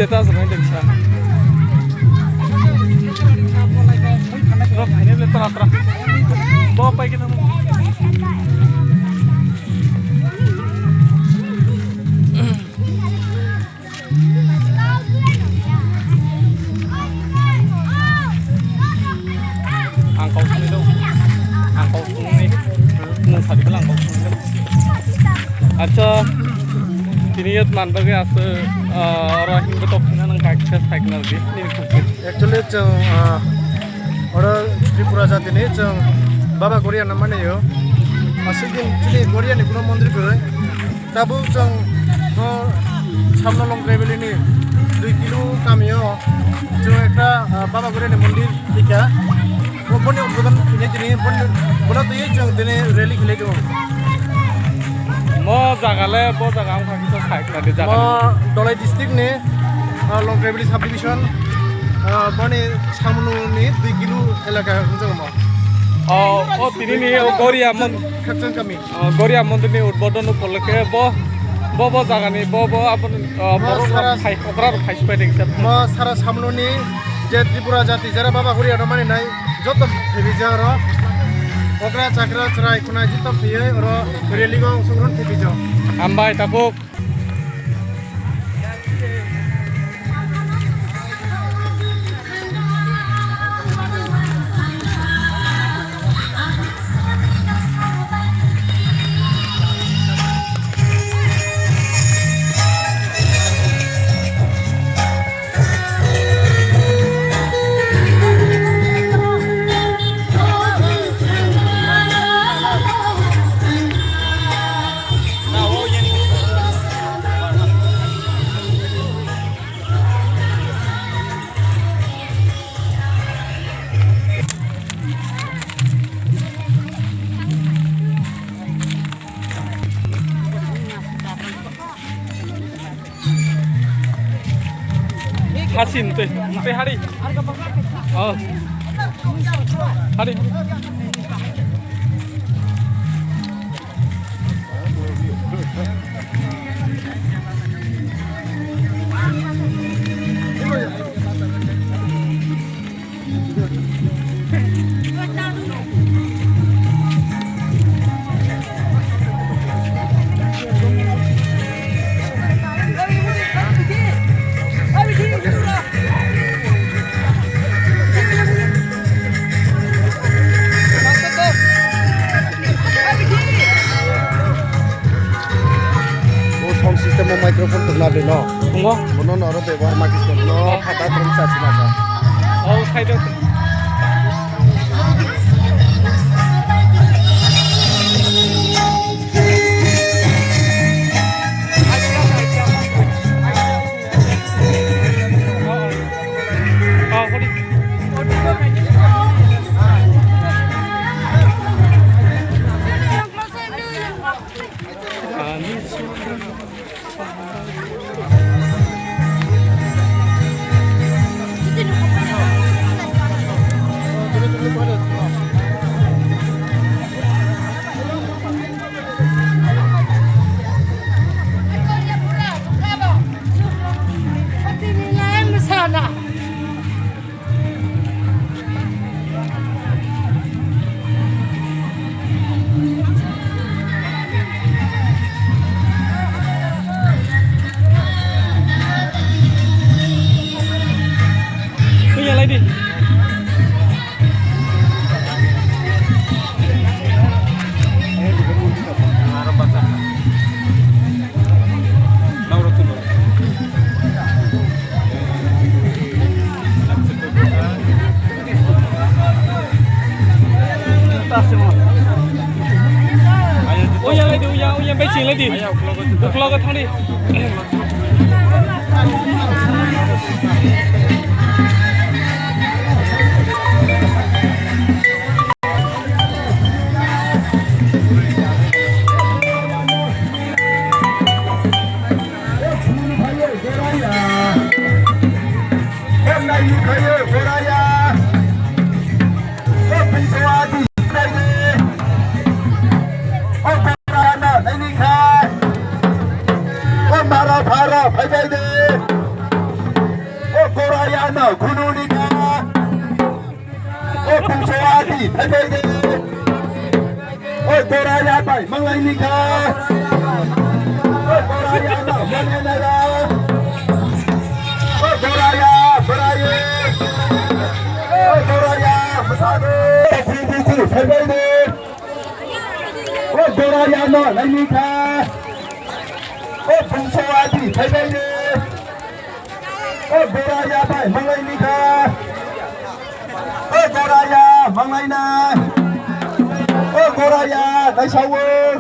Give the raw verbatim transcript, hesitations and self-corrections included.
Status rwna tongsa. Rok phainai bwle tra tra. Bo pai khe tamo. Ang kok sini dong. Ang kok sini. Mung sadi bwle ang kok sini dong. Acha, tini yot man bagwi aswk, ah, oro himbo tok phina nang kaisa cycle di. Nini kuk. Actually, chwng, ah, oro Tripura jatini chwng Baba Goriano mani o. Aswk din chini Goriani kuno mondir kwrwi. Tabuk chwng no Samno Longkai Valley ni dui kilo kamio chwng ekta, ah, Baba Goriani mondir thika. Bo boni udbodan khini tini boni bono twi chwng tini rally khilai tongo. Mo jaga le, bo jaga wngkha kisa side side jaga. Mo Dholai district ni, ah, Longkai Valley subdivision, ah, boni Samno ni dui kilo elaka wngjago mo. O, o tini ni o Goria mon- Khakchang kami. O, Goria mondir ni udbodon upolokhe bo, bo, bo jaga ni, bo, bo aboni, o, Mo borok sara rok khai, okra rok khai sipai de kisa. Mo sara Samno ni je Tripura jati jara Baba Goriano mani nai joto phebijak oro. Okra chakra chwrai khuna joto phiyoi oro rally go songron phebijak. Hambai takhuk. Hasin tei, tei hari. Oh. Hari. O sound system o microphone tongna bino. Tongo. Bono noro bebohar ma kis no phata tong sa sina sa. O side o. Kuya lai di. Uya lai di, uya, uya bai sing lai di. Uklogo thang di. O mara phara phaibai de. Ano khunu ni kha. O bungso ati phaibai de. O Goraya bai manglai ni kha. O Goraya no manglai na ra. O Goraya, Goraya. O Goraya, masado. Khunu khunu phaibai de. O Goraya no nai ni kha. O bungso ati phaibai de. O Goraya bai manglai ni kha. O Goraya manglai na. O Goraya nai sao.